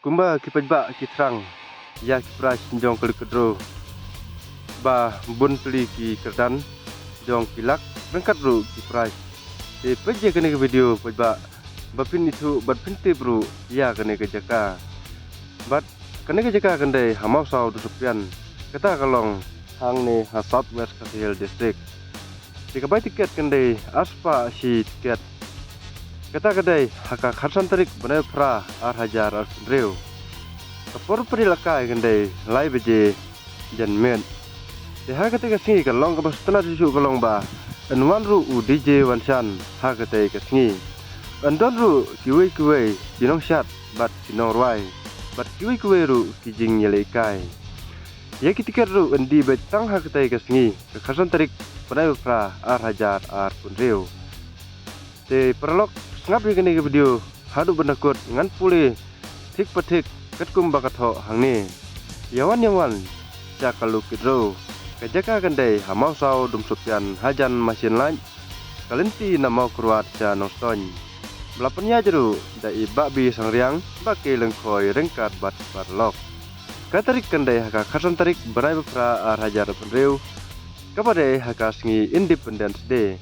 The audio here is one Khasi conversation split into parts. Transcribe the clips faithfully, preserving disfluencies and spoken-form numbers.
Kumba ki paidbah ki thrang ïa ki prize jong ka lucky draw, ba bun tylli ki kyrdan jong ki lak ryngkat ruh ki prize. Te peit ïa kane ka video paidbah, ba phin ithuh bad phin tip ruh ïa kane ka jaka. Bad kane ka jaka kan dei ha Mawsaw Dumsuppian, kata ka long hangne ha South West Khasi Hills District. Te ka bai tiket kan dei arspah shi tiket. Kata ka dei ha ka khatsan tarik bnai phra ar hajar arphew hynriew. Ka por pynïalehkai kan dei lai baje janmiet. Te ha kata ka sngi ka long kaba sngewtynnat shuh shuh ka long ba yn wan ruh u D J Wansan ha kata ka sngi. Yn don ruh kiwei kiwei ki nongshad bad ki nongrwai bad kiwei kiwei ruh ki jingïalehkai. Ïa ki tiket ruh yn die beit tang ha kata ka sngi, ka khatsan tarik bnai phra ar hajar arphew hynriew. Te paralok, sngap ïa kane ka video haduh ban da kut, ngan pule thik pa thik katkum ba ka thoh hangne. Ïa wan ïa wan sha ka lucky draw. Ka jaka kan dei ha Mawsaw Dumsuppian hajan Mawsynlait, ka lynti na Mawkyrwat sha Nongstoiñ. Ba la pynïaid ruh da i Bah B Sangriang, Bah K Lyngkhoi ryngkat bad paralok. Ka tarik kan dei ha ka khatsan tarik bnai phra ar hajar arphew hynriew, kaba dei ha ka sngi Independence Day.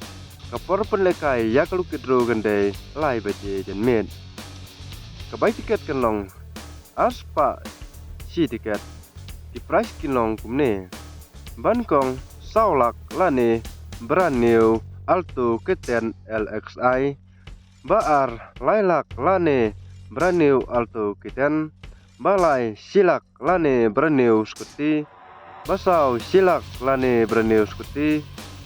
Ka por pynïalehkai ïa ka lucky draw kan dei lai baje janmiet. Ka bai tiket kan long arspah shi tiket. Ki prize kin long kumne: ba nyngkong saw lak lane brand new Alto K ten L X I. Ba ar lai lak lane brand new Alto K ten. Ba lai shi lak lane brand new scooty. Ba saw shi lak lane brand new scooty.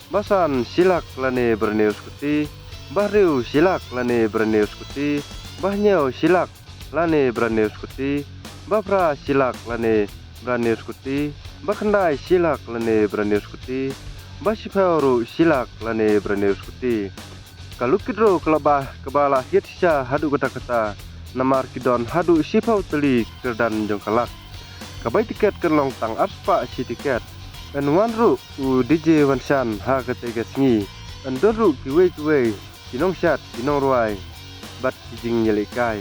Ba san shi lak lane brand new scooty. Ba hynriew shi lak lane brand new scooty. Ba hynñiew shi lak lane brand new scooty. Ba phra shi lak lane brand new scooty. Ba khyndai shi lak lane brand new scooty. Ba shiphew ruh shi lak lane brand new scooty. Ka lucky draw ka la ba, kaba la hiar shisha haduh katta katta, namar ki don haduh shiphew tylli ki kyrdan jong ka lak. Ka bai tiket kan long tang arspah shi tiket. Yn wan ruh u D J Wansan ha kata ka sngi. Yn don ruh kiwei kiwei ki nongshad, ki nongrwai bad ki jingïalehkai.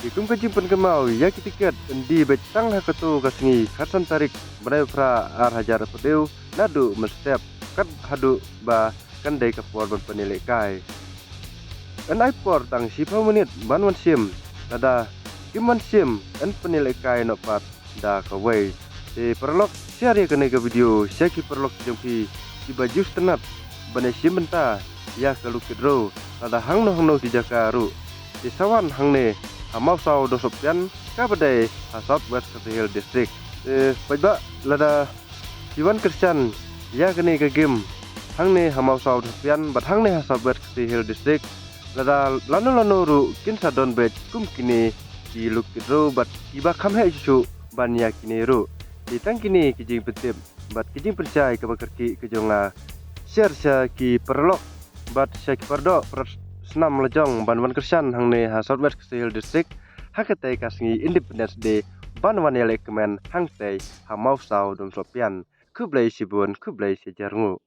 Te kum ka jingpynkynmaw, ïa ki tiket yn die beit tang ha kato ka sngi, khatsan tarik bnai phra ar hajar arphew hynriew, naduh mynstep kat haduh ba kan dei ka por ban pynïalehkai. Yn ai por tang shiphew minit ban wan shim, lada kim wan shim yn pynïalehkai noh pat da kawei. Te paralok, share ïa kane ka video sha ki paralok jong phi kiba ju sngewtynnat ban ïashim bynta ïa ka lucky draw, lada hangno hangno ki jaka ruh. Te sa wan hangne ha Mawsaw Dumsuppian, kaba dei ha South West Khasi Hills District. Te paidbah, lada ki wan kyrshan ïa kane ka game hangne ha Mawsaw Dumsuppian bad hangne ha South West Khasi Hills District, lada lano lano ruh kin sa don beit kum kine ki lucky draw bad kiba kham heh shuh shuh ban ïa kine ruh. Te tang kine ki jingpyntip bad ki jingpynshai kaba kyrkieh ka jong nga. Share sha ki paralok bad sha ki pardoh parasnam la jong ban wan kyrshan hangne ha South West Khasi Hills District ha kata ka sngi Independence Day, ban wan ïalehkmen hangtei ha Mawsaw Dumsuppian. Khublei shibun, khublei shihajar nguh.